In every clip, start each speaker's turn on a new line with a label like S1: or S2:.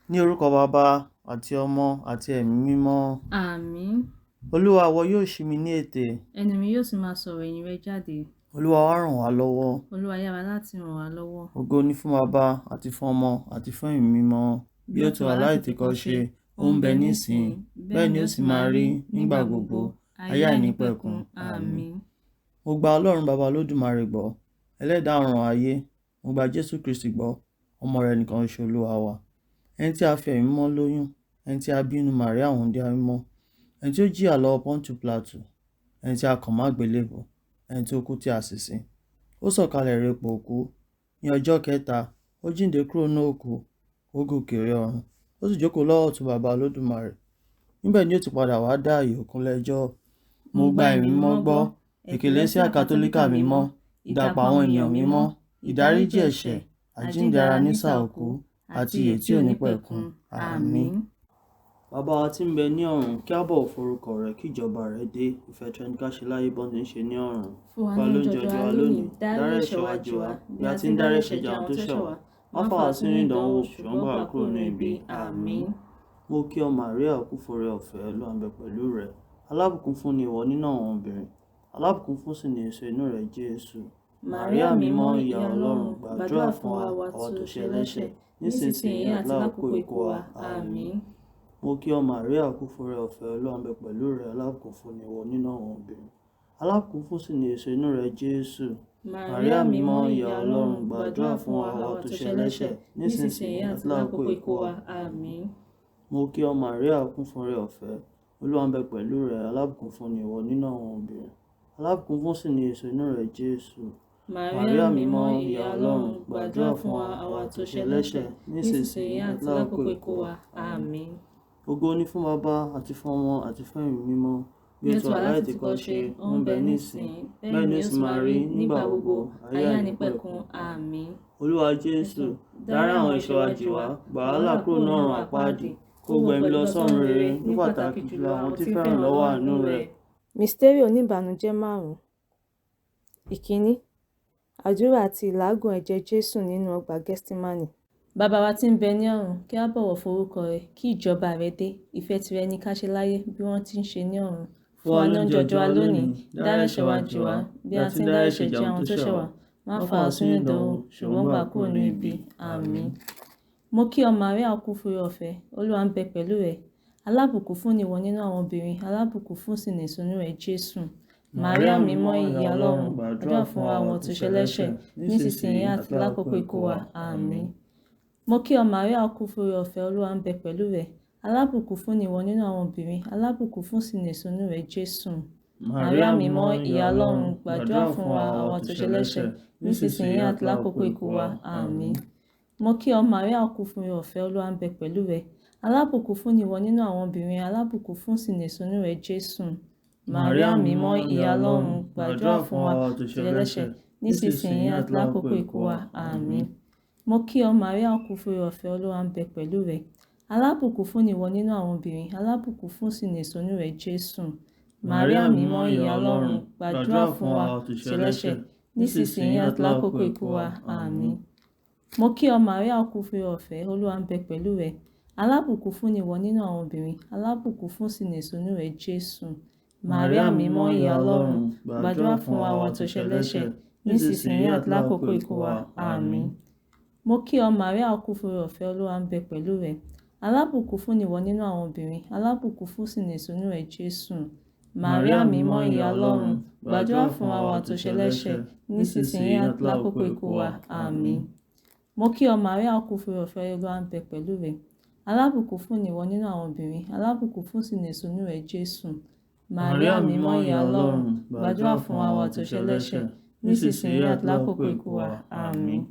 S1: Ní orúkọ Baba àti Ọmọ àti Ẹ̀mí Mímọ́.
S2: Àmín.
S1: Olúwa, ìwọ yóò ṣí mi ní ètè.
S2: Ẹnu mi yóò sì máa sọ̀rọ̀ ìyìn rẹ jáde.
S1: Olúwa wá ràn wá lọ́wọ́.
S2: Olúwa yára láti ràn wá lọ́wọ́.
S1: Ògo ni fún Baba àti fún Ọmọ àti fún Ẹ̀mí Mímọ́. Bí ó ti wà láìtèkọ́ṣe, ó ń bẹ nísìnyí, bẹ́ẹ̀ ni ó sì máa rí nígbà gbogbo, ayé àìnípẹ̀kun. Àmín. Mo gba Ọlọ́run Baba Olódùmarè gbọ́, ẹlẹ́dàá ọ̀run ayé. Mo gba Jésù Kristi gbọ́, ọmọ rẹ̀ nìkan ṣoṣo Olúwa wa. Ẹni tí a fi ẹ̀mí mímọ́ lóyún, ẹni tí a bí nínú Màríà wúńdíá mímọ́, ẹni tí ó jìyà lọ́wọ́ Pọ́ńtù Pílátù, ẹni tí a kàn mọ́ àgbélébùú, ẹni tí ó kú tí a sì sin. Ó sọ̀kalẹ̀ re ipò òkú. Ní ọjọ́ kẹta, ó jíǹde kúrò nínú òkú, ó gòkè re ọ̀run, ó sì jókòó lọ́wọ́ ọ̀tún Baba Olódùmarè. Níbẹ̀ ni ó ti padà wá dá ààyè òkú lẹ́jọ́. Mo gba ẹ̀mí mímọ́ gbọ́, Èkìlẹ́síà Kátólíkà mímọ́, ìdàpọ̀ àwọn ènìyàn mímọ́, ìdáríjì ẹ̀ṣẹ̀, àjíǹde ara nísà òkú, àti ìyè tí ò ní pẹ̀kun. Àmín. Bàbá wa tí ń bẹ ní ọ̀run, kí a bọ̀wọ̀ forúkọ rẹ, kí ìjọba rẹ dé, ìfẹ́ tìrẹ ni ká ṣe láyé bọ́n ti ń ṣe ní ọ̀run.
S2: Fún wa
S1: Fún wa
S2: ní
S1: lóúnjẹ
S2: oúnjẹ
S1: ọjọ́
S2: wa
S1: wa
S2: lónìí,
S1: lónìí,
S2: dárí
S1: dárí
S2: ẹ̀ṣẹ̀
S1: ẹ̀ṣẹ̀
S2: wa
S1: wa
S2: jì
S1: jì
S2: wá,
S1: wá,
S2: bí
S1: bí
S2: a
S1: a
S2: ti
S1: ti
S2: ń
S1: ń
S2: dárí
S1: dárí
S2: ẹ̀ṣẹ̀
S1: ẹ̀ṣẹ̀
S2: jì
S1: jì
S2: àwọn
S1: àwọn
S2: tó
S1: tó
S2: ṣẹ̀
S1: ṣẹ̀
S2: wá.
S1: wá.
S2: Má
S1: Má
S2: fà
S1: fà
S2: wá
S1: wá
S2: sínú
S1: sínú
S2: ìdánwò,
S1: ìdánwò,
S2: ṣùgbọ́n
S1: ṣùgbọ́n
S2: gbà
S1: gbà
S2: wá
S1: wá
S2: kúrò
S1: kúrò
S2: ní
S1: ní
S2: ibi.
S1: ibi.
S2: Àmín.
S1: Àmín. Mo kí ọ Màríà, o kún fún oore-ọ̀fẹ́, Olúwa ń bẹ pẹ̀lú rẹ. Alábùkún fún ni ìwọ nínú àwọn obìnrin. Alábùkún fún sì ni èso inú rẹ, Jésù.
S2: Màríà
S1: Màríà
S2: mímọ́,
S1: mímọ́,
S2: ìyá
S1: ìyá
S2: Ọlọ́run,
S1: Ọlọ́run,
S2: gbàdúrà
S1: gbàdúrà
S2: fún
S1: fún wa,
S2: àwa
S1: àwa
S2: tó
S1: tó
S2: ṣe
S1: ṣe
S2: ẹlẹ́ṣẹ̀,
S1: ẹlẹ́ṣẹ̀,
S2: nísinsìnyí
S1: nísinsìnyí
S2: àti
S1: àti
S2: lákòókò
S1: lákòókò
S2: ikú
S1: ikú
S2: wa.
S1: wa.
S2: Àmín.
S1: Àmín. Mo kí ọ Màríà, o kún fún oore-ọ̀fẹ́, Olúwa ń bẹ pẹ̀lú rẹ. Alábùkún fún ni ìwọ nínú àwọn obìnrin. Alábùkún fún sì ni èso inú rẹ, Jésù.
S2: Màríà
S1: Màríà
S2: mímọ́,
S1: mímọ́,
S2: ìyá
S1: ìyá
S2: Ọlọ́run,
S1: Ọlọ́run,
S2: gbàdúrà
S1: gbàdúrà
S2: fún
S1: fún
S2: wa
S1: wa,
S2: àwa
S1: àwa
S2: tó
S1: tó
S2: ṣe
S1: ṣe
S2: ẹlẹ́ṣẹ̀,
S1: ẹlẹ́ṣẹ̀,
S2: nísinsìnyí
S1: nísinsìnyí
S2: àti
S1: àti
S2: lákòókò
S1: lákòókò
S2: ikú
S1: ikú
S2: wa.
S1: wa.
S2: Àmín.
S1: Mo kí ọ Màríà, o kún fún oore-ọ̀fẹ́, Olúwa ń bẹ pẹ̀lú rẹ. Alábùkún fún ni ìwọ nínú àwọn obìnrin. Alábùkún fún sì ni èso inú rẹ, Jésù.
S2: Màríà
S1: Màríà
S2: mímọ́,
S1: mímọ́,
S2: ìyá
S1: ìyá
S2: Ọlọ́run,
S1: Ọlọ́run,
S2: gbàdúrà
S1: gbàdúrà
S2: fún
S1: fún
S2: wa
S1: wa,
S2: àwa
S1: àwa
S2: tó
S1: tó
S2: ṣe
S1: ṣe
S2: ẹlẹ́ṣẹ̀,
S1: ẹlẹ́ṣẹ̀,
S2: nísinsìnyí
S1: nísinsìnyí
S2: àti
S1: àti
S2: lákòókò
S1: lákòókò
S2: ikú
S1: ikú
S2: wa.
S1: wa. Àmín.
S2: Àmín.
S1: Ògo ni fún Baba àti fún Ọmọ àti fún Ẹ̀mí Mímọ́, bí
S2: Bí
S1: ó
S2: ó
S1: ti
S2: ti
S1: wà
S2: wà
S1: láìtèkọ́ṣe,
S2: látètèkọ́ṣe,
S1: ó ń bẹ nísìnyí, bẹ́ẹ̀ ni ó sì máa rí nígbà gbogbo, ayé
S2: ayé
S1: àìnípẹ̀kun.
S2: àìnípẹ̀kun. Àmín.
S1: Olúwa Jésù, dárí àwọn ẹ̀ṣẹ̀ wa jì wá, gbà wá là kúrò ní ọ̀run àpáàdì, kó gbẹ̀mí lọ sọ́run rere, ní pàtàkì jùlọ àwọn tí fẹ́ràn lọ́wọ́ àánú rẹ.
S2: Misteri oníbànújẹ́ márùn-ún. Ìkíní. Àdúrà àti ìlágùn ẹ̀jẹ̀ Jésù nínú ọgbà Gẹ́stímánì. Bàbá wa tí ń bẹ ní ọ̀run, kí a bọ̀wọ̀ forúkọ rẹ, kí ìjọba rẹ dé, ìfẹ́ tìrẹ ni ká ṣe láyé bí wọ́n ti ń ṣe ní ọ̀run.
S1: Fún wa lóúnjẹ ọjọ́ wa lónìí, dárí ẹ̀ṣẹ̀ wa jì wá,
S2: bí a ti ń dárí ẹ̀ṣẹ̀ jì àwọn tó ṣẹ̀ wá. Má fà wá sínú ìdánwò, ṣùgbọ́n gbà kúrò ní ibi. Àmín. Mo kí ọ Màríà, o kún fún oore-ọ̀fẹ́, Olúwa ń bẹ pẹ̀lú rẹ. Alábùkún fún ni ìwọ nínú àwọn obìnrin, alábùkún fún sì ni èso inú rẹ, Jésù. Màríà mímọ́, ìyá Ọlọ́run, gbàdúrà fún wa àwọn tó ṣe ẹlẹ́ṣẹ̀, nísinsìnyí àti lákòókò ikú wa. Àmín. Mo kí ọ Màríà, o kún fún oore-ọ̀fẹ́, Olúwa ń bẹ pẹ̀lú rẹ. Alábùkún fún ni ìwọ nínú àwọn obìnrin, alábùkún fún sì ni èso inú rẹ, Jésù.
S1: Màríà mímọ́, ìyá Ọlọ́run, gbàdúrà fún wa àwa tó ṣe ẹlẹ́ṣẹ̀, nísinsìnyí àti lákòókò ikú wa.
S2: Àmín. Mo kí ọ Màríà, o kún fún oore-ọ̀fẹ́, Olúwa ń bẹ pẹ̀lú rẹ. Alábùkún fún ni ìwọ nínú àwọn obìnrin, alábùkún fún sì ni èso inú rẹ, Jésù.
S1: Màríà mímọ́, ìyá Ọlọ́run, gbàdúrà fún wa àwa tó ṣe ẹlẹ́ṣẹ̀,
S2: nísinsìnyí àti lákòókò ikú wa. Àmín. Mo kí ọ Màríà, o kún fún oore-ọ̀fẹ́, Olúwa ń bẹ pẹ̀lú rẹ. Alábùkún fún ni ìwọ nínú àwọn obìnrin, alábùkún fún sì ni èso inú rẹ, Jésù.
S1: Màríà mímọ́, ìyá Ọlọ́run, gbàdúrà fún wa àwa tó ṣe ẹlẹ́ṣẹ̀,
S2: nísinsìnyí àti lákòókò ikú wa. Àmín. Mo kí ọ Màríà, o kún fún oore-ọ̀fẹ́, Olúwa ń bẹ pẹ̀lú rẹ. Alábùkún fún ni ìwọ nínú àwọn obìnrin, alábùkún fún sì ni èso inú rẹ, Jésù. Màríà mímọ́, ìyá Ọlọ́run, gbàdúrà fún wa àwa tó ṣe ẹlẹ́ṣẹ̀, nísinsìnyí àti lákòókò ikú wa. Àmín. Mo kí ọ Màríà, o kún fún oore-ọ̀fẹ́, Olúwa ń bẹ pẹ̀lú rẹ. Alábùkún fún ni ìwọ nínú àwọn obìnrin, alábùkún fún sì ni èso inú rẹ, Jésù. Màríà mímọ́, ìyá Ọlọ́run, gbàdúrà fún àwa tó ṣe ẹlẹ́ṣẹ̀, nísinsìnyí àti lákòókò ikú wa. Àmín. Mo kí ọ Màríà, o kún fún oore-ọ̀fẹ́, Olúwa ń bẹ pẹ̀lú rẹ. Alábùkún fún ni ìwọ nínú àwọn obìnrin, alábùkún fún sì ni èso inú rẹ, Jésù. Màríà mímọ́, ìyá Ọlọ́run, gbàdúrà fún àwa tó ṣe ẹlẹ́ṣẹ̀, nísinsìnyí àti lákòókò ikú wa. Àmín.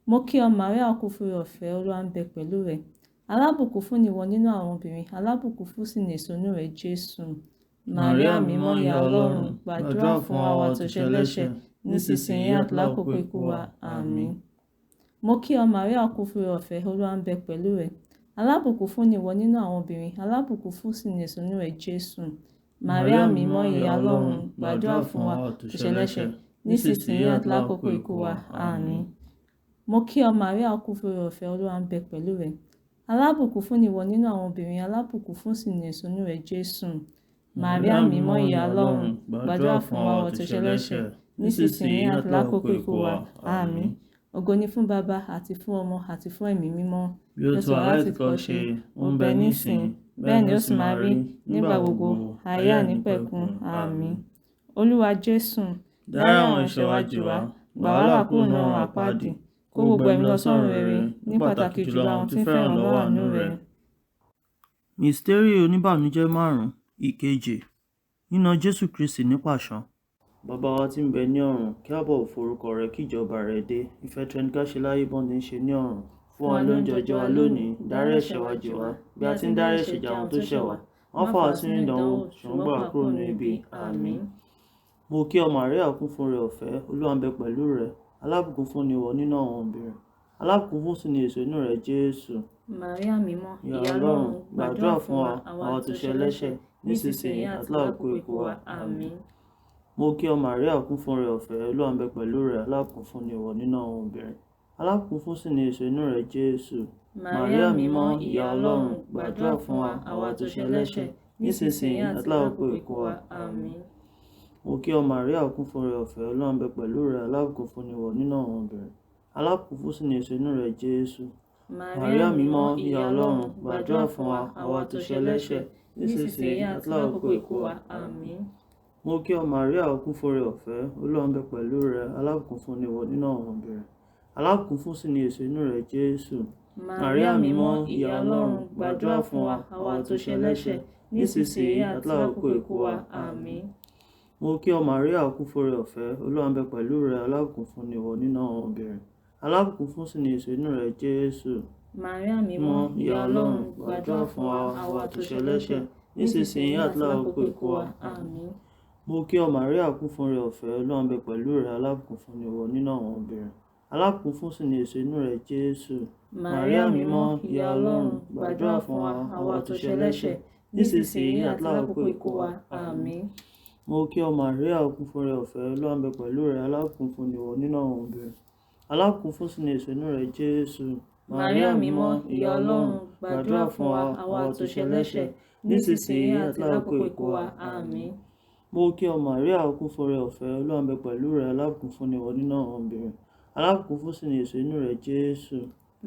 S2: Mo kí ọ Màríà, o kún fún oore-ọ̀fẹ́, Olúwa ń bẹ pẹ̀lú rẹ. Alábùkún fún ni ìwọ nínú àwọn obìnrin, alábùkún fún sì ni èso inú rẹ, Jésù. Màríà mímọ́, ìyá Ọlọ́run, gbàdúrà fún àwa tó ṣe ẹlẹ́ṣẹ̀, nísinsìnyí àti lákòókò ikú wa. Àmín. Mo kí ọ Màríà, o kún fún oore-ọ̀fẹ́, Olúwa ń bẹ pẹ̀lú rẹ. Alábùkún fún ni ìwọ nínú àwọn obìnrin, alábùkún fún sì ni èso inú rẹ, Jésù. Màríà mímọ́, ìyá Ọlọ́run, gbàdúrà fún wa tó ṣe ẹlẹ́ṣẹ̀, nísinsìnyí àti lákòókò ikú wa. Àmín. Mo kí ọ Màríà, o kún fún oore-ọ̀fẹ́, Olúwa ń bẹ pẹ̀lú rẹ. Alábùkún fún ni ìwọ nínú àwọn obìnrin, alábùkún fún sì ni èso inú rẹ, Jésù. Màríà mímọ́, ìyá Ọlọ́run, gbàdúrà fún wa àwa tó ṣe ẹlẹ́ṣẹ̀, nísinsìnyí àti lákòókò ikú wa. Àmín. Ògo ni fún Baba àti fún Ọmọ àti fún Ẹ̀mí Mímọ́.
S1: Bí ó ti wà látìkọ́ṣe, ó ń bẹ nísìn, bẹ́ẹ̀ ni ó sì máa rí nígbà gbogbo, ayé àìnípẹ̀kun. Àmín.
S2: Olúwa Jésù,
S1: Dárí àwọn ẹ̀ṣẹ̀ wa jì wá, gbà wá là kúrò nínú ọ̀run àpáàdì, kó gbogbo ẹ̀mí lọ sọ́run rere, ní pàtàkì jùlọ àwọn tí ń fẹ́ ìrànlọ́wọ́ àánú rẹ. Mìsítérì oníbànújẹ́ márùn-ún, ìkeje, nína Jésù Kristi ní pàṣán. Bàbá wa tí ń bẹ ní ọ̀run, kí a bọ̀wọ̀ fún orúkọ rẹ, kí ìjọba rẹ dé. Ìfẹ́ tìrẹ ni ká ṣe láyé bọ́n ti ń ṣe ní ọ̀run. Fún wa lóúnjẹ ọjọ́ wa lónìí, dárí ẹ̀ṣẹ̀ wa jì wá, bí a ti ń dárí ẹ̀ṣẹ̀ jì àwọn tó ṣẹ̀ wá. Má fà wá sínú ìdánwò, ṣùgbọ́n gbà wá kúrò ní ibi. Àmín. Mo kí ọ Màríà, kún fún oore ọ̀fẹ́, Olúwa ń bẹ pẹ̀lú rẹ. Alábùkún fún ni ìwọ nínú àwọn obìnrin. Alábùkún fún sì ni èso inú rẹ, Jésù.
S2: Màríà mímọ́,
S1: Ìyá Ọlọ́run, gbàdúrà fún wa àwa tó ṣe ẹlẹ́ṣẹ̀, nísinsìnyí àti lákòókò ikú wa. Àmín. Mo kí ọ Màríà, kún fún oore ọ̀fẹ́, Olúwa ń bẹ pẹ̀lú rẹ. Alábùkún fún ni ìwọ nínú àwọn obìnrin. Alábùkún fún sì ni èso inú rẹ, Jésù.
S2: Màríà mímọ́, ìyá Ọlọ́run, gbàdúrà fún wa àwa tó ṣe ẹlẹ́ṣẹ̀, nísinsìnyí àti lákòókò ikú wa. Àmín.
S1: Mo kí ọ Màríà, kún fún oore ọ̀fẹ́, Olúwa ń bẹ pẹ̀lú rẹ. Alábùkún fún ni ìwọ nínú àwọn obìnrin. Alábùkún fún sì ni èso inú rẹ, Jésù.
S2: Màríà mímọ́, ìyá Ọlọ́run, gbàdúrà fún wa àwa tó ṣe ẹlẹ́ṣẹ̀, nísinsìnyí àti lákòókò ikú wa. Àmín.
S1: Mo kí ọ Màríà, kún fún oore ọ̀fẹ́, Olúwa ń bẹ pẹ̀lú rẹ. Alábùkún fún ni ìwọ nínú àwọn obìnrin. Alábùkún fún sì ni èso inú rẹ, Jésù.
S2: Màríà mímọ́, ìyá Ọlọ́run, gbàdúrà fún wa àwa tó ṣe ẹlẹ́ṣẹ̀, nísinsìnyí àti lákòókò ikú wa. Àmín.
S1: Mo kí ọ Màríà, kún fún oore ọ̀fẹ́, Olúwa ń bẹ pẹ̀lú rẹ. Alábùkún fún ni ìwọ nínú àwọn obìnrin. Alábùkún fún sì ni èso inú rẹ, Jésù.
S2: Màríà mímọ́, ìyá Ọlọ́run, gbàdúrà fún wa àwa tó ṣe ẹlẹ́ṣẹ̀, nísinsìnyí àti lákòókò ikú wa. Àmín.
S1: Mo kí ọ Màríà, kún fún oore ọ̀fẹ́, Olúwa ń bẹ pẹ̀lú rẹ. Alábùkún fún ni ìwọ nínú àwọn obìnrin. Alábùkún fún sì ni èso inú rẹ, Jésù.
S2: Màríà mímọ́, ìyá Ọlọ́run, gbàdúrà fún wa àwa tó ṣe ẹlẹ́ṣẹ̀, nísinsìnyí àti lákòókò ikú wa. Àmín.
S1: Mo kí ọ Màríà, kún fún oore ọ̀fẹ́, Olúwa ń bẹ pẹ̀lú rẹ. Alábùkún fún ni ìwọ nínú àwọn obìnrin. Alábùkún fún sì ni èso inú rẹ, Jésù.
S2: Màríà mímọ́, ìyá Ọlọ́run, gbàdúrà fún wa àwa tó ṣe ẹlẹ́ṣẹ̀, nísinsìnyí àti lákòókò ikú wa. Àmín.
S1: Mo kí ọ Màríà, kún fún oore ọ̀fẹ́, Olúwa ń bẹ pẹ̀lú rẹ. Alábùkún fún ni ìwọ nínú àwọn obìnrin. Alábùkún fún sì ni èso inú rẹ, Jésù.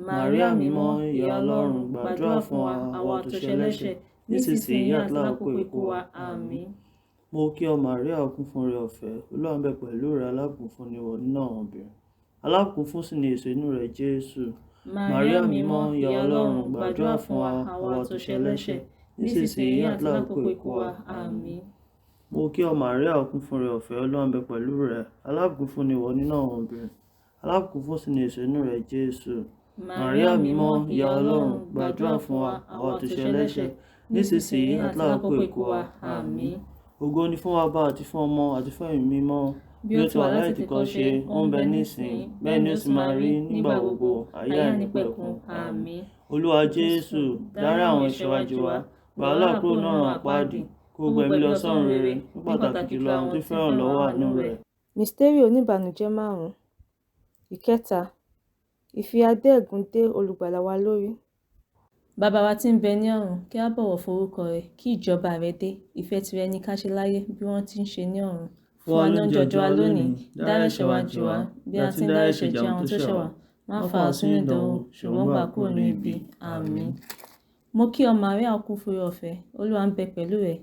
S2: Màríà mímọ́, ìyá Ọlọ́run, gbàdúrà fún wa àwa tó ṣe ẹlẹ́ṣẹ̀, nísinsìnyí àti lákòókò ikú wa. Àmín.
S1: Mo kí ọ Màríà, kún fún oore ọ̀fẹ́, Olúwa ń bẹ pẹ̀lú rẹ. Alábùkún fún ni ìwọ nínú àwọn obìnrin. Alábùkún fún sì ni èso inú rẹ, Jésù.
S2: Màríà mímọ́, ìyá Ọlọ́run, gbàdúrà fún wa àwa tó ṣe ẹlẹ́ṣẹ̀, nísinsìnyí àti lákòókò ikú wa. Àmín.
S1: Mo kí ọ Màríà, kún fún oore ọ̀fẹ́, Olúwa ń bẹ pẹ̀lú rẹ. Alábùkún fún ni ìwọ nínú àwọn obìnrin. Alábùkún fún sì ni èso inú rẹ, Jésù.
S2: Màríà mímọ́, ìyá Ọlọ́run, gbàdúrà fún wa àwa tó ṣe ẹlẹ́ṣẹ̀, nísinsìnyí àti lákòókò ikú wa. Àmín.
S1: Ògo ni fún Baba àti fún Ọmọ àti fún Ẹ̀mí Mímọ́. Bí ó ti wà látìkọ́ṣe, ó ń bẹ nísìn, bẹ́ẹ̀ ni ó sì máa rí nígbà gbogbo, ayé àìnípẹ̀kun.
S2: Àmín.
S1: Olúwa Jésù, dárí àwọn ẹ̀ṣẹ̀ wa jì wá, gbà wá là kúrò nínú ọ̀run àpáàdì, kó gbogbo ẹ̀mí lọ sọ́run rere, ní pàtàkì jùlọ àwọn tó fẹ́ ìrànlọ́wọ́ àánú rẹ.
S2: Mìsítérì oníbànújẹ́ márùn-ún. Ìkẹta, ìfi adé ẹ̀gún dé Olùgbàlà wa lórí. Bàbá wa tí ń bẹ ní ọ̀run, kí a bọ̀wọ̀ forúkọ rẹ, kí ìjọba rẹ dé, ìfẹ́ tìrẹ ni ká ṣe láyé bí wọ́n ti ń ṣe ní ọ̀run. Fún wa lóúnjẹ ọjọ́ wa lónìí, dárí ẹ̀ṣẹ̀ wa jì wá, bí a ti ń dárí ẹ̀ṣẹ̀ jì àwọn tó ṣẹ̀ wá. Má fà wá sínú ìdánwò, ṣùgbọ́n gbà kúrò ní ibi. Àmín. Mo kí ọ Màríà, kún fún oore ọ̀fẹ́, Olúwa ń bẹ pẹ̀lú rẹ.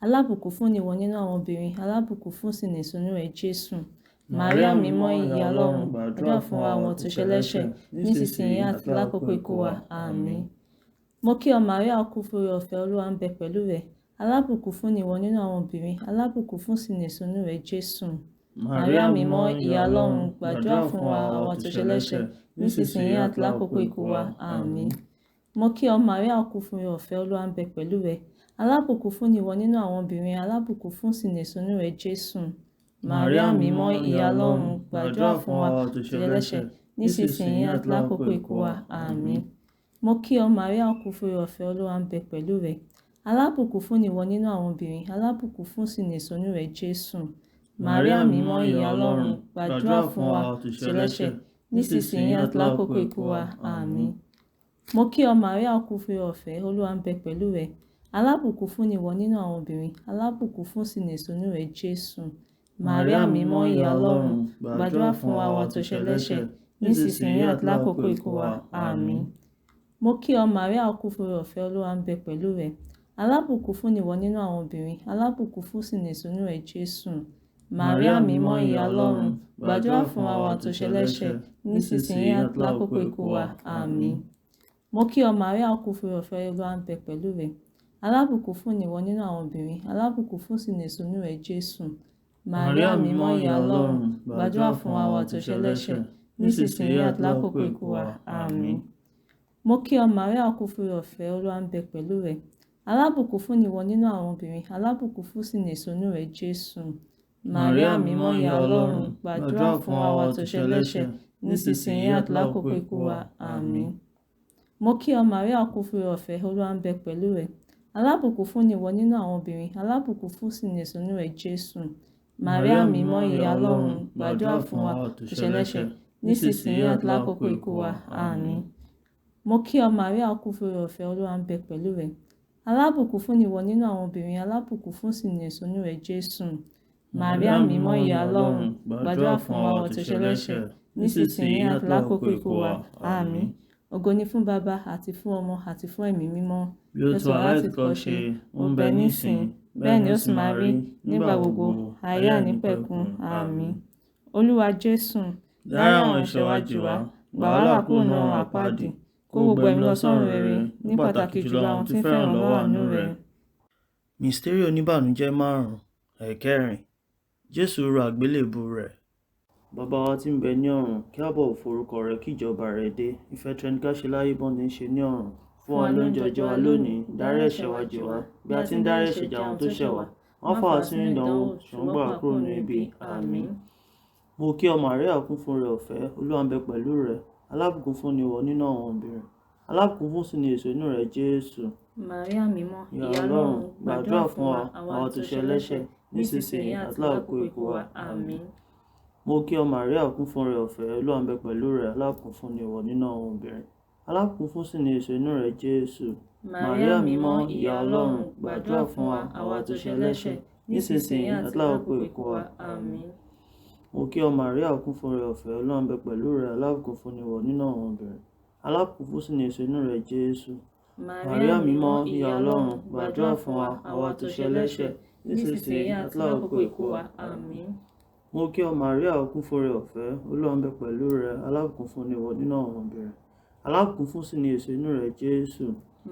S2: Alábùkún fún ni ìwọ nínú àwọn obìnrin, alábùkún fún sì ni èso inú rẹ, Jésù. Màríà mímọ́, ìyá Ọlọ́run, gbàdúrà fún wa àwọn tó ṣe ẹlẹ́ṣẹ̀, nísinsìnyí àti lákòókò ikú wa. Àmín. Mo kí ọ Màríà, kún fún oore ọ̀fẹ́, Olúwa ń bẹ pẹ̀lú rẹ. Alábùkún fún ni ìwọ nínú àwọn obìnrin, alábùkún fún sì ni èso inú rẹ, Jésù. Màríà mímọ́, ìyá Ọlọ́run, gbàdúrà fún wa àwọn tó ṣe ẹlẹ́ṣẹ̀, nísinsìnyí àti lákòókò ikú wa. Àmín. Mo kí ọ Màríà, kún fún oore ọ̀fẹ́, Olúwa ń bẹ pẹ̀lú rẹ. Alábùkún fún ni ìwọ nínú àwọn obìnrin, alábùkún fún sì ni èso inú rẹ, Jésù. Màríà mímọ́, ìyá Ọlọ́run, gbàdúrà fún wa tó ṣe ẹlẹ́ṣẹ̀, nísinsìnyí àti lákòókò ikú wa. Àmín. Mo kí ọ Màríà, kún fún oore ọ̀fẹ́, Olúwa ń bẹ pẹ̀lú rẹ. Alábùkún fún ni ìwọ nínú àwọn obìnrin, alábùkún fún sì ni èso inú rẹ, Jésù. Màríà mímọ́, ìyá Ọlọ́run, gbàdúrà fún wa tó ṣe ẹlẹ́ṣẹ̀, nísinsìnyí àti lákòókò ikú wa. Àmín. Mo kí ọ Màríà, ó kún fún oore-ọ̀fẹ́, Olúwa ń bẹ pẹ̀lú rẹ. Alábùkún fún ni ìwọ nínú àwọn obìnrin, alábùkún fún sì ni èso inú rẹ, Jésù. Màríà mímọ́, ìyá Ọlọ́run, gbàdúrà fún àwa tó ṣẹlẹ́ṣẹ̀, nísinsìnyí àti lákòókò ikú wa. Àmín. Mo kí ọ Màríà, ó kún fún oore-ọ̀fẹ́, Olúwa ń bẹ pẹ̀lú rẹ. Alábùkún fún ni ìwọ nínú àwọn obìnrin, alábùkún fún sì ni èso inú rẹ, Jésù. Màríà mímọ́, ìyá Ọlọ́run, gbàdúrà fún àwa tó ṣẹlẹ́ṣẹ̀, nísinsìnyí àti lákòókò ikú wa. Àmín. Mo kí ọ Màríà, ó kún fún oore-ọ̀fẹ́, Olúwa ń bẹ pẹ̀lú rẹ. Alábùkún fún ni ìwọ nínú àwọn obìnrin, alábùkún fún sì ni èso inú rẹ, Jésù. Màríà mímọ́, ìyá Ọlọ́run, gbàdúrà fún àwa tó ṣẹlẹ́ṣẹ̀, nísinsìnyí àti lákòókò ikú wa. Àmín. Mo kí ọ Màríà, ó kún fún oore-ọ̀fẹ́, Olúwa ń bẹ pẹ̀lú rẹ. Alábùkún fún ni ìwọ nínú àwọn obìnrin, alábùkún fún sì ni èso inú rẹ, Jésù. Màríà mímọ́, ìyá Ọlọ́run, gbàdúrà fún àwa tó ṣẹlẹ́ṣẹ̀, nísinsìnyí àti lákòókò ikú wa. Àmín. Mo kí ọ Màríà, ó kún fún oore-ọ̀fẹ́, Olúwa ń bẹ pẹ̀lú rẹ. Alábùkún fún ni ìwọ nínú àwọn obìnrin, alábùkún fún sì ni èso inú rẹ, Jésù. Màríà mímọ́, ìyá Ọlọ́run, gbàdúrà fún wa tó ṣẹlẹ́ṣẹ̀, nísinsìnyí àti lákòókò ikú wa. Àmín. Mo kí ọ Màríà, ó kún fún oore-ọ̀fẹ́, Olúwa ń bẹ pẹ̀lú rẹ. Alábùkún fún ni ìwọ nínú àwọn obìnrin, alábùkún fún sì ni èso inú rẹ, Jésù. Màríà mímọ́, ìyá Ọlọ́run, gbàdúrà fún àwa tó ṣẹlẹ́ṣẹ̀, nísinsìnyí àti lákòókò ikú wa. Àmín. Ògo ni fún Baba àti fún Ọmọ àti fún Ẹ̀mí Mímọ́.
S1: Bí ó ti wà látìkọ́ṣe, ó ń bẹ nísìn,
S2: bẹ́ẹ̀ ni ó sì máa rí nígbà gbogbo, ayé àìnípẹ̀kun. Àmín. Olúwa Jésù,
S1: Dárí àwọn ẹ̀ṣẹ̀ wa jì wá, gbà wá là kúrò nínú ọ̀run àpáàdì,
S2: kó gbogbo ẹ̀mí lọ sọ́run rere, ní pàtàkì jùlọ àwọn tí ń fẹ́ ìrànlọ́wọ́ àánú rẹ.
S1: Mísítérì oníbànújẹ́ márùn-ún, ẹ̀kẹrin, Jésù ru àgbélébùú rẹ̀. Bàbá wa tí ń bẹ ní ọ̀run, kí a bọ̀wọ̀ fún orúkọ rẹ, kí ìjọba rẹ dé. Ìfẹ́ tìrẹ ni ká ṣe láyé bọ́n ti ń ṣe ní ọ̀run. Fún wa lóúnjẹ ọjọ́ wa lónìí, dárí ẹ̀ṣẹ̀ wa jì wá, bí a ti ń dárí ẹ̀ṣẹ̀ jì àwọn tó ṣẹ̀ wá. Má fà wá sínú ìdánwò, ṣùgbọ́n gbà wá kúrò nínú ibi. Àmín. Mo kí ọ Màríà, kún fún oore ọ̀fẹ́, Olúwa ń bẹ pẹ̀lú rẹ. Alábùkún fún ni ìwọ nínú àwọn obìnrin. Alábùkún fún sì ni èso inú rẹ, Jésù.
S2: Màríà mímọ́,
S1: Ìyá Ọlọ́run, gbàdúrà fún wa, àwa tó ṣe ẹlẹ́ṣẹ̀, nísinsìnyí àti lákòókò ikú wa. Àmín. Mo kí ọ Màríà, kún fún oore ọ̀fẹ́, Olúwa ń bẹ pẹ̀lú rẹ. Alábùkún fún ni ìwọ nínú àwọn obìnrin. Alábùkún fún sì ni èso inú rẹ, Jésù.
S2: Màríà mímọ́, ìyá Ọlọ́run, gbàdúrà fún wa, àwa tó ṣe ẹlẹ́ṣẹ̀, nísinsìnyí àti lákòókò ikú wa. Àmín.
S1: Mo kí ọ Màríà, kún fún oore ọ̀fẹ́, Olúwa ń bẹ pẹ̀lú rẹ. Alábùkún fún ni ìwọ nínú àwọn obìnrin. Alábùkún fún sì ni èso inú rẹ, Jésù. Màríà mímọ́, ìyá Ọlọ́run, gbàdúrà fún wa, àwa tó ṣe ẹlẹ́ṣẹ̀, nísinsìnyí àti lákòókò ikú wa.
S2: Àmín.
S1: Mo kí ọ Màríà, kún fún oore ọ̀fẹ́, Olúwa ń bẹ pẹ̀lú rẹ. Alábùkún fún ni ìwọ nínú àwọn obìnrin. Alábùkún fún sì ni èso inú rẹ, Jésù.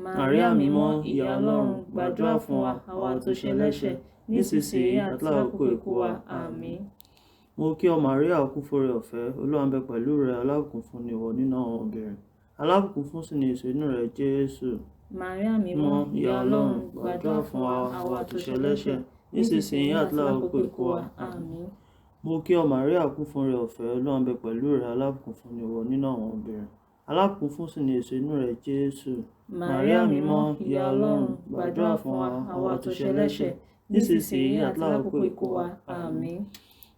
S2: Màríà mímọ́, ìyá Ọlọ́run, gbàdúrà fún wa, àwa tó ṣe ẹlẹ́ṣẹ̀, nísinsìnyí àti lákòókò ikú wa. Àmín.
S1: Mo kí ọ Màríà, kún fún oore ọ̀fẹ́, Olúwa ń bẹ pẹ̀lú rẹ. Alábùkún fún ni ìwọ nínú àwọn obìnrin. Alábùkún fún sì ni èso inú rẹ, Jésù.
S2: Màríà mímọ́, ìyá Ọlọ́run, gbàdúrà fún wa, àwa tó ṣe ẹlẹ́ṣẹ̀,
S1: nísinsìnyí àti lákòókò ikú wa.
S2: Àmín.
S1: Mo kí ọ Màríà, kún fún oore ọ̀fẹ́, Olúwa ń bẹ pẹ̀lú rẹ. Alábùkún fún ni ìwọ nínú àwọn obìnrin. Alábùkún fún sì ni èso inú rẹ, Jésù.
S2: Màríà mímọ́, ìyá Ọlọ́run, gbàdúrà fún wa, àwa tó ṣe ẹlẹ́ṣẹ̀, nísinsìnyí àti lákòókò ikú wa. Àmín.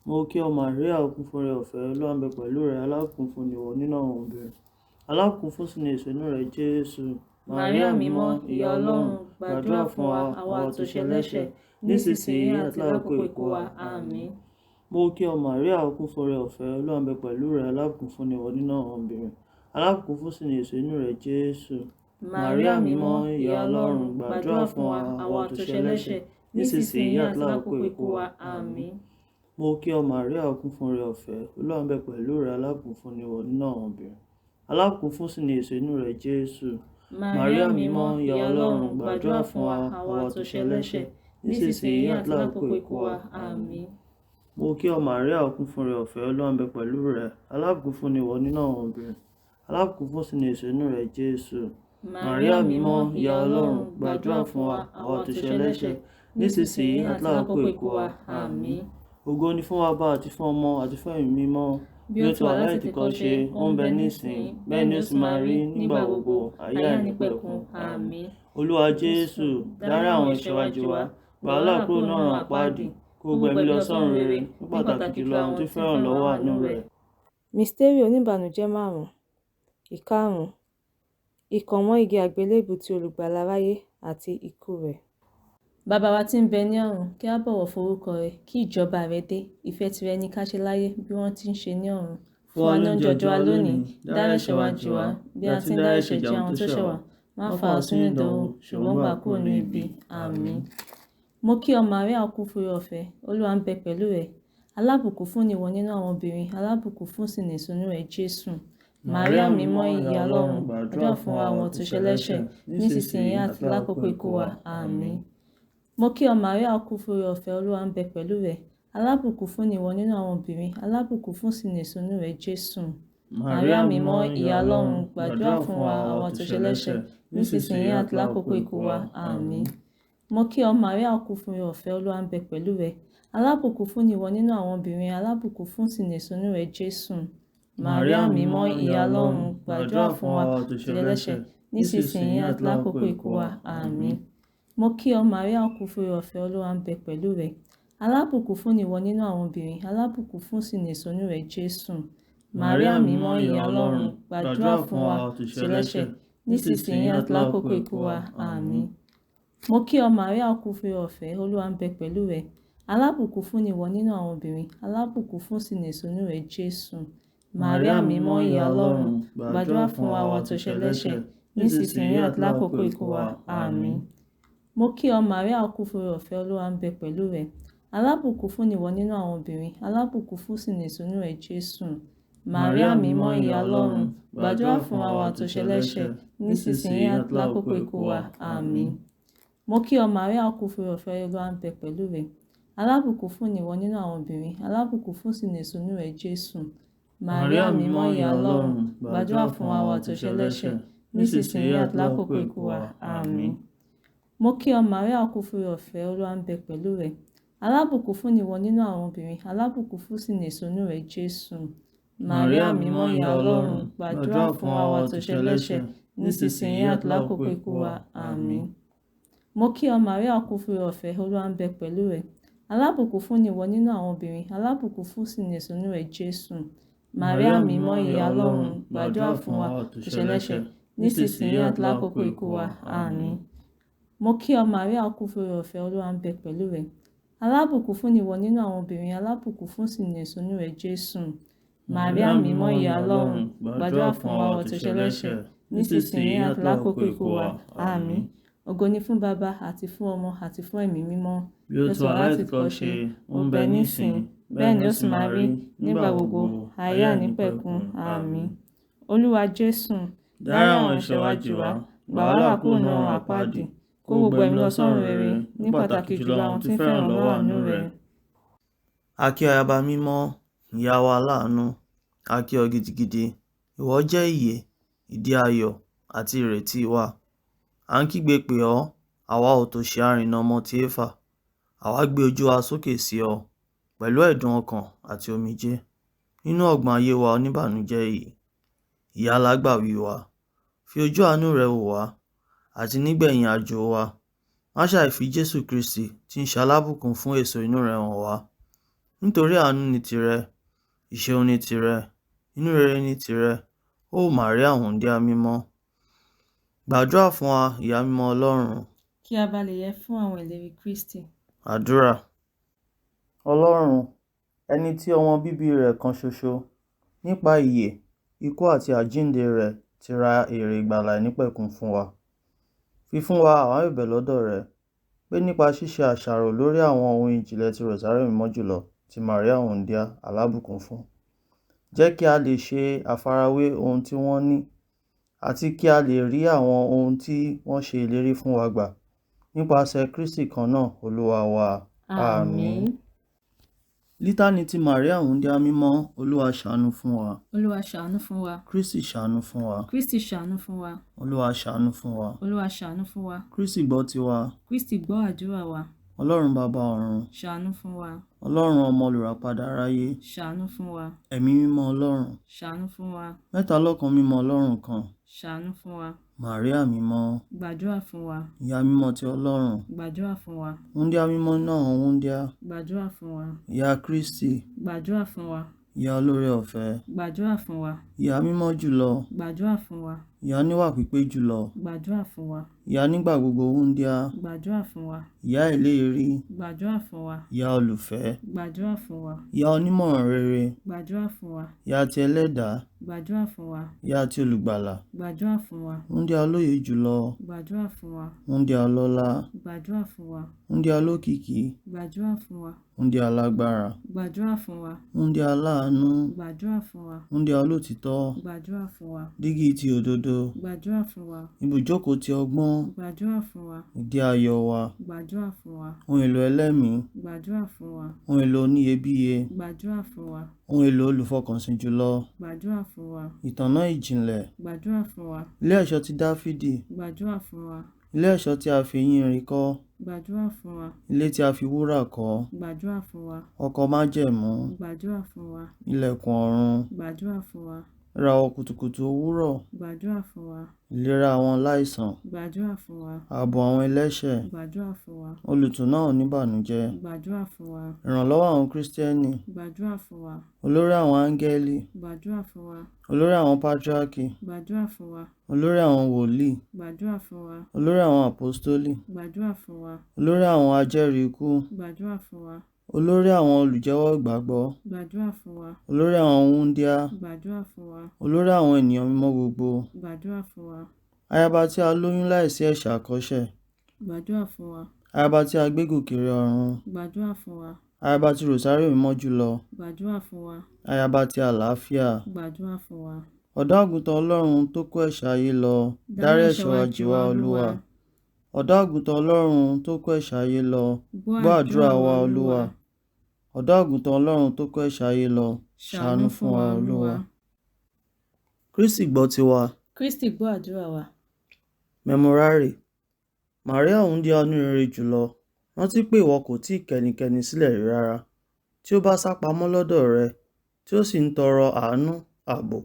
S1: Mo kí ọ Màríà, kún fún oore ọ̀fẹ́, Olúwa ń bẹ pẹ̀lú rẹ. Alábùkún fún ni ìwọ nínú àwọn obìnrin. Alábùkún fún sì ni èso inú rẹ, Jésù.
S2: Màríà mímọ́, ìyá Ọlọ́run, gbàdúrà fún wa, àwa tó ṣe ẹlẹ́ṣẹ̀, nísinsìnyí àti lákòókò ikú wa. Àmín.
S1: Mo kí ọ Màríà, kún fún oore ọ̀fẹ́, Olúwa ń bẹ pẹ̀lú rẹ. Alábùkún fún ni ìwọ nínú àwọn obìnrin. Alábùkún fún sì ni èso inú rẹ, Jésù.
S2: Màríà mímọ́, ìyá Ọlọ́run, gbàdúrà fún wa, àwa tó ṣe ẹlẹ́ṣẹ̀, nísinsìnyí àti lákòókò ikú wa. Àmín.
S1: Mo kí ọ Màríà, kún fún oore ọ̀fẹ́, Olúwa ń bẹ pẹ̀lú rẹ. Alábùkún fún ni ìwọ nínú àwọn obìnrin. Alábùkún fún sì ni èso inú rẹ, Jésù.
S2: Màríà mímọ́, ìyá Ọlọ́run, gbàdúrà fún wa, àwa tó ṣe ẹlẹ́ṣẹ̀, nísinsìnyí àti lákòókò ikú wa. Àmín.
S1: Mo kí ọ Màríà, kún fún oore ọ̀fẹ́, Olúwa ń bẹ pẹ̀lú rẹ. Alábùkún fún ni ìwọ nínú àwọn obìnrin. Alábùkún fún sì ni èso inú rẹ, Jésù.
S2: Màríà mímọ́, ìyá Ọlọ́run, gbàdúrà fún wa, àwa tó ṣe ẹlẹ́ṣẹ̀, nísinsìnyí àti lákòókò ikú wa. Àmín.
S1: Ògo ni fún Baba àti fún Ọmọ àti fún Ẹ̀mí Mímọ́.
S2: Bí ó ti wà látìkọ́ṣe, ó ń bẹ nísinsìnyí, bẹ́ẹ̀ ni ó sì máa rí nígbà gbogbo, ayé àìnípẹ̀kun. Àmín.
S1: Olúwa Jésù, dárí àwọn ẹ̀ṣẹ̀ wa jì wá, gbà wá là kúrò nínú ọ̀run àpáàdì, kó gbogbo ẹ̀mí lọ sọ́run rere, ní pàtàkì jùlọ àwọn tó fẹ́ràn lọ́wọ́ àánú rẹ.
S2: Mísítérì oníbànújẹ́ márùn-ún. Ìkarùn-ún,
S3: Ìkànmọ́ igi àgbélébùú ti Olùgbàlà aráyé àti ikú rẹ̀.
S2: Bàbá wa tí ń bẹ ní ọ̀run, kí a bọ̀wọ̀ fún orúkọ rẹ, kí ìjọba rẹ dé, ìfẹ́ tìrẹ ni ká ṣe láyé bí wọ́n ti ń ṣe ní ọ̀run. Fún wa ní oúnjẹ ọjọ́ wa lónìí, dárí ẹ̀ṣẹ̀ wa jì wá, bí a ti ń dárí ẹ̀ṣẹ̀ jì àwọn tó ṣẹ̀ wá. Má fà wá sínú ìdánwò, ṣùgbọ́n gbà kúrò ní ibi. Àmín. Mo kí ọ Màríà, ó kún fún oore ọ̀fẹ́, Olúwa ń bẹ pẹ̀lú rẹ. Alábùkún fún ni ìwọ nínú àwọn obìnrin, alábùkún fún sì ni èso inú rẹ, Jésù. Màríà mímọ́, ìyá Ọlọ́run, gbàdúrà fún wa àwọn tó ṣẹlẹ́ṣẹ̀, nísinsìnyí àti lákòókò ikú wa. Àmín. Mo kí ọ Màríà, ó kún fún oore ọ̀fẹ́, Olúwa ń bẹ pẹ̀lú rẹ. Alábùkún fún ni ìwọ nínú àwọn obìnrin, alábùkún fún sì ni èso inú rẹ, Jésù. Màríà mímọ́, ìyá Ọlọ́run, gbàdúrà fún wa àwọn tó ṣẹlẹ́ṣẹ̀, nísinsìnyí àti lákòókò ikú wa. Àmín. Mo kí ọ Màríà, ó kún fún oore ọ̀fẹ́, Olúwa ń bẹ pẹ̀lú rẹ. Alábùkún fún ni ìwọ nínú àwọn obìnrin, alábùkún fún sì ni èso inú rẹ, Jésù. Màríà mímọ́, ìyá Ọlọ́run, gbàdúrà fún wa tó ṣẹlẹ́ṣẹ̀, nísinsìnyí àti lákòókò ikú wa. Àmín. Mo kí ọ Màríà, ó kún fún oore ọ̀fẹ́, Olúwa ń bẹ pẹ̀lú rẹ. Alábùkún fún ni ìwọ nínú àwọn obìnrin, alábùkún fún sì ni èso inú rẹ, Jésù. Màríà mímọ́, ìyá Ọlọ́run, gbàdúrà fún wa tó ṣẹlẹ́ṣẹ̀, nísinsìnyí àti lákòókò ikú wa. Àmín. Mo kí ọ Màríà, ó kún fún oore ọ̀fẹ́, Olúwa ń bẹ pẹ̀lú rẹ. Alábùkún fún ni ìwọ nínú àwọn obìnrin, alábùkún fún sì ni èso inú rẹ, Jésù. Màríà mímọ́, ìyá Ọlọ́run, gbàdúrà fún wa àwọn tó ṣẹlẹ́ṣẹ̀, nísinsìnyí àti lákòókò ikú wa. Àmín. Mo kí ọ Màríà, ó kún fún oore ọ̀fẹ́, Olúwa ń bẹ pẹ̀lú rẹ. Alábùkún fún ni ìwọ nínú àwọn obìnrin, alábùkún fún sì ni èso inú rẹ, Jésù. Màríà mímọ́, ìyá Ọlọ́run, gbàdúrà fún wa àwọn tó ṣẹlẹ́ṣẹ̀, nísinsìnyí àti lákòókò ikú wa. Àmín. Mo kí ọ Màríà, ó kún fún oore ọ̀fẹ́, Olúwa ń bẹ pẹ̀lú rẹ. Alábùkún fún ni ìwọ nínú àwọn obìnrin, alábùkún fún sì ni èso inú rẹ, Jésù. Màríà mímọ́, ìyá Ọlọ́run, gbàdúrà fún wa àwọn tó ṣẹlẹ́ṣẹ̀, nísinsìnyí àti lákòókò ikú wa. Àmín. Mo kí ọ Màríà, ó kún fún oore ọ̀fẹ́, Olúwa ń bẹ pẹ̀lú rẹ. Alábùkún fún ni ìwọ nínú àwọn obìnrin, alábùkún fún sì ni èso inú rẹ, Jésù. Màríà mímọ́, ìyá Ọlọ́run, gbàdúrà fún wa àwọn tó ṣẹlẹ́ṣẹ̀, nísinsìnyí àti lákòókò ikú wa. Àmín. Mo kí ọ Màríà, ó kún fún oore ọ̀fẹ́, Olúwa ń bẹ pẹ̀lú rẹ. Alábùkún fún ni ìwọ nínú àwọn obìnrin, alábùkún fún sì ni èso inú rẹ, Jésù. Màríà mímọ́, ìyá Ọlọ́run, gbàdúrà fún wa tó ṣẹlẹ́ṣẹ̀, nísinsìnyí àti lákòókò ikú wa. Àmín. Mo kí ọ Màríà, ó kún fún oore ọ̀fẹ́, Olúwa ń bẹ pẹ̀lú rẹ. Alábùkún fún ni ìwọ nínú àwọn obìnrin, alábùkún fún sì ni èso inú rẹ, Jésù. Màríà mímọ́, ìyá Ọlọ́run, gbàdúrà fún wa àwọn tó ṣẹlẹ́ṣẹ̀, nísinsìnyí àti lákòókò ikú wa. Àmín. Ògo ni fún Baba àti fún Ọmọ àti fún Ẹ̀mí mímọ́.
S1: Bí ó ti wà látìkọ́ ṣe, ó ń bẹ nísìn,
S2: bẹ́ẹ̀ ni ó sì máa rí nígbà gbogbo, ayé àìnípẹ̀kun. Àmín. Olúwa Jésù,
S1: Dárí àwọn ẹ̀ṣẹ̀ wa jì wá,
S2: gbà wá là kúrò nínú ọ̀run àpáàdì, kó gbogbo ẹ̀mí lọ sọ́run rere, ní pàtàkì jùlọ àwọn tí ń fẹ́ràn lọ́wọ́ àánú rẹ.
S1: A kí ayaba mímọ́, ìyá wa aláàánú, a kí ọ gidigidi. Ìwọ jẹ́ ìyè, ìdí ayọ̀ àti ìrètí wa. À ń kígbe pè ọ́, àwa òtòṣì arìnà ọmọ ti Éfà. Àwa gbé ojú wa sókè sí ọ pẹ̀lú ẹ̀dùn ọkàn àti omijé nínú ọ̀gbun ayé wa oníbànújẹ́ yìí. Ìyá alágbàwí wa, fi ojú àánú rẹ wò wá àti nígbẹ̀yìn àjò wa. Má ṣàì fi Jésù Kristi tí ń ṣe alábùkún fún èso inú rẹ hàn wá. Nítorí àánú ni tìrẹ, ìṣeun ni tìrẹ, inú rere ni tìrẹ, ó Màríà wúńdíá mímọ́. Gbàdúrà fún wa, ìyá mímọ́ Ọlọ́run.
S2: Kí a bá lè yẹ fún àwọn ìlérí Kristi.
S1: Àdúrà. Ọlọ́run, ẹni tí ọmọ bíbí rẹ̀ kan ṣoṣo, nípa ìyè, ikú àti àjíǹde rẹ̀ ti ra èrè ìgbàlà àìnípẹ̀kun fún wa. Fi fún wa, àwa ń bẹ̀bẹ̀ lọ́dọ̀ rẹ, pé nípa ṣíṣe àṣàrò lórí àwọn ohun ìjìnlẹ̀ ti Rosary mímọ́ jùlọ ti Màríà wúńdíá alábùkún fún. Jẹ́ kí a lè ṣe àfarawé ohun tí wọ́n ní, àti kí a lè rí àwọn ohun tí wọ́n ṣe ìlérí fún wa gbà, nípasẹ̀ Kristi kan náà, Olúwa wa.
S2: Àmín.
S1: Lítánì ti Màríà wúńdíá mímọ́, Olúwa ṣàánú fún wa.
S2: Olúwa ṣàánú fún wa.
S1: Kristi ṣàánú fún wa.
S2: Kristi ṣàánú fún wa.
S1: Olúwa ṣàánú fún wa.
S2: Olúwa ṣàánú fún wa.
S1: Kristi gbọ́ tiwa.
S2: Kristi gbọ́ àdúrà wa.
S1: Ọlọ́run bàbá ọ̀run.
S2: Ṣàánú fún wa.
S1: Ọlọ́run ọmọ olùràpadà aráyé.
S2: Ṣàánú fún wa.
S1: Ẹ̀mí mímọ́ Ọlọ́run.
S2: Ṣàánú fún wa.
S1: Mẹ́ta lọ́kan mímọ́ Ọlọ́run kan.
S2: Ṣàánú fún wa.
S1: Màríà mímọ́.
S2: Gbàdúrà fún wa.
S1: Ìyá mímọ́ ti Ọlọ́run.
S2: Gbàdúrà fún wa.
S1: Wúńdíá mímọ́ náà wúńdíá.
S2: Gbàdúrà fún wa.
S1: Ìyá Kristi.
S2: Gbàdúrà fún wa.
S1: Ìyá olóore ọ̀fẹ́.
S2: Gbàdúrà fún wa.
S1: Ìyá mímọ́ jùlọ.
S2: Gbàdúrà fún wa.
S1: Ìyá oníwà pípé jùlọ.
S2: Gbàdúrà fún wa.
S1: Ìyá nígbà gbogbo wúńdíá.
S2: Gbàdúrà fún wa.
S1: Ìyá ìlérí.
S2: Gbàdúrà fún wa.
S1: Ìyá olùfẹ́.
S2: Gbàdúrà fún wa.
S1: Ìyá onímọ̀ràn rere.
S2: Gbàdúrà fún wa.
S1: Ìyá ti ẹlẹ́dàá.
S2: Gbàdúrà fún wa.
S1: Ìyá ti olùgbàlà.
S2: Gbàdúrà fún wa.
S1: Wúńdíá olóye jùlọ.
S2: Gbàdúrà fún wa.
S1: Wúńdíá ọlọ́lá.
S2: Gbàdúrà fún wa.
S1: Wúńdíá olókìkí.
S2: Gbàdúrà fún wa.
S1: Wúńdíá alágbára.
S2: Gbàdúrà fún wa.
S1: Wúńdíá aláàánú.
S2: Gbàdúrà fún wa.
S1: Wúńdíá olótìítọ́.
S2: Gbàdúrà fún wa.
S1: Dígí ti òdodo.
S2: Gbàdúrà fún wa.
S1: Ibùjókòó ti ọgbọ́n.
S2: Gbàdúrà fún wa.
S1: Ìdí ayọ̀ wa.
S2: Gbàdúrà fún wa.
S1: Ohun èlò ẹlẹ́mìí.
S2: Gbàdúrà fún wa.
S1: Ohun èlò oníyebíye.
S2: Gbàdúrà fún wa.
S1: Ohun èlò olùfọkànsìn jùlọ.
S2: Gbàdúrà fún wa.
S1: Ìtànná ìjìnlẹ̀.
S2: Gbàdúrà fún wa.
S1: Ilé ẹ̀ṣọ́ ti Dáfídì.
S2: Gbàdúrà fún wa.
S1: Ilé ẹ̀ṣọ́ tí a fi eyín irin kọ́.
S2: Gbàdúrà fún wa.
S1: Ilé tí a fi wúrà kọ́.
S2: Gbàdúrà fún wa.
S1: Ọkọ̀ májẹ̀mú.
S2: Gbàdúrà fún wa.
S1: Ilẹ̀kùn ọ̀run.
S2: Gbàdúrà fún wa.
S1: Ìràwọ̀ kùtùkùtù òwúrọ̀.
S2: Gbàdúrà fún wa.
S1: Ìlera àwọn aláìsàn.
S2: Gbàdúrà fún wa.
S1: Ààbò àwọn ẹlẹ́ṣẹ̀.
S2: Gbàdúrà fún wa.
S1: Olùtùnú àwọn oníbànújẹ́.
S2: Gbàdúrà fún wa.
S1: Ìrànlọ́wọ́ àwọn Krístẹ́nì.
S2: Gbàdúrà fún wa.
S1: Olórí àwọn áńgẹ́lì.
S2: Gbàdúrà fún wa.
S1: Olórí àwọn pátírákì.
S2: Gbàdúrà fún wa.
S1: Olórí àwọn wòlíì.
S2: Gbàdúrà fún wa.
S1: Olórí àwọn àpọ́stólì.
S2: Gbàdúrà fún wa.
S1: Olórí àwọn ajẹ́rìí ikú.
S2: Gbàdúrà fún wa.
S1: Olórí àwọn olùjẹ́wọ́ ìgbàgbọ́.
S2: Gbàdúrà fún wa.
S1: Olórí àwọn wúńdíá.
S2: Gbàdúrà fún wa.
S1: Olórí àwọn ènìyàn mímọ́ gbogbo.
S2: Gbàdúrà fún wa.
S1: Ayaba tí a lóyún láìsí ẹ̀ṣẹ̀ àkọ́ṣẹ̀.
S2: Gbàdúrà fún wa.
S1: Ayaba tí a gbé gòkè re ọ̀run.
S2: Gbàdúrà fún wa.
S1: Ayaba ti Ròsárì mímọ́ jùlọ.
S2: Gbàdúrà fún wa.
S1: Ayaba ti àlàáfíà.
S2: Gbàdúrà fún wa.
S1: Ọ̀dọ́ àgùntàn Ọlọ́run tó kó ẹ̀ṣẹ̀ ayé lọ, dárí ẹ̀ṣẹ̀ wa jì wá Olúwa. Ọ̀dọ́ àgùntàn Ọlọ́run tó kó ẹ̀ṣẹ̀ ayé lọ, gbọ́ àdúrà wa Olúwa. Ọ̀dọ́ àgùntàn Ọlọ́run tó kó ẹ̀ṣẹ̀ ayé lọ, ṣàánú fún wa Olúwa. Kristi gbọ́ tiwa.
S2: Kristi gbọ́ àdúrà wa.
S1: Memorare. Màríà wúńdíá onírere jùlọ, rántí pé ìwọ kò tíì kẹnikẹ́ni sílẹ̀ rí rárá, tí ó bá sá pamọ́ lọ́dọ̀ rẹ, tí ó sì ń tọrọ àánú, ààbò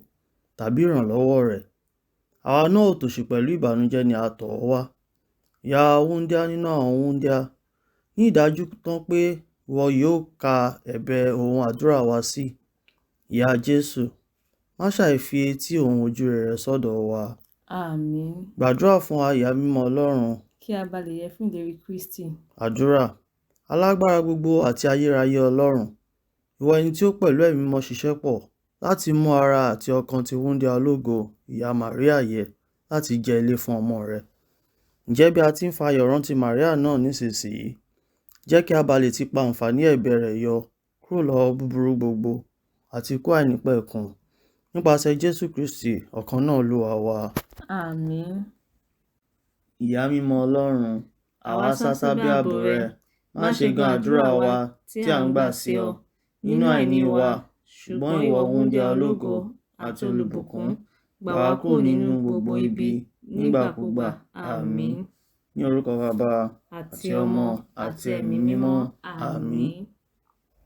S1: tàbí ìrànlọ́wọ́ rẹ̀. Àwa náà ò tòṣì pẹ̀lú ìbànújẹ́ ni a tọ̀ ọ́ wá. Ìyá wúńdíá nínú àwọn wúńdíá, ní ìdájú tán pé ìwọ yóò ka ẹ̀bẹ̀ òun àdúrà wa sí. Ìyá Jésù, má ṣàì fi etí òun ojú rere sọ́dọ̀ wa.
S2: Àmín.
S1: Gbàdúrà fún wa ìyá mímọ́ Ọlọ́run.
S2: Kí a bá lè yẹ fún ìlérí Kristi.
S1: Àdúrà. Alágbára gbogbo àti ayérayé Ọlọ́run, ìwọ ẹni tí ó pẹ̀lú ẹ̀mí mímọ́ ṣiṣẹ́ pọ̀ láti mú ara àti ọkàn ti wúńdíá ológo ìyá Màríà yẹ láti jẹ́ ilé fún ọmọ rẹ. Ǹjẹ́ bí a ti ń fayọ̀ rántí Màríà náà nísinsìnyí, jẹ́ kí a bá lè ti pa àǹfààní ẹ̀bẹ̀ rẹ̀ yọ kúrò lọ́wọ́ búburú gbogbo àti ikú àìnípẹ̀kun nípasẹ̀ Jésù Kristi ọ̀kan náà Olúwa wa.
S2: Àmín.
S1: Ìyá mímọ́ Ọlọ́run, àwa sá sábẹ́ ààbò rẹ, má ṣe gan àdúrà wa tí à ń gbà sí ọ nínú àìní wa, ṣùgbọ́n ìwọ wúńdíá ológo àti olùbùkún, gbà wá kúrò nínú gbogbo ibi nígbàkúgbà. Àmín. Ní orúkọ Bàbá
S2: Àti ọmọ àti ẹ̀mí mímọ́. Àmín.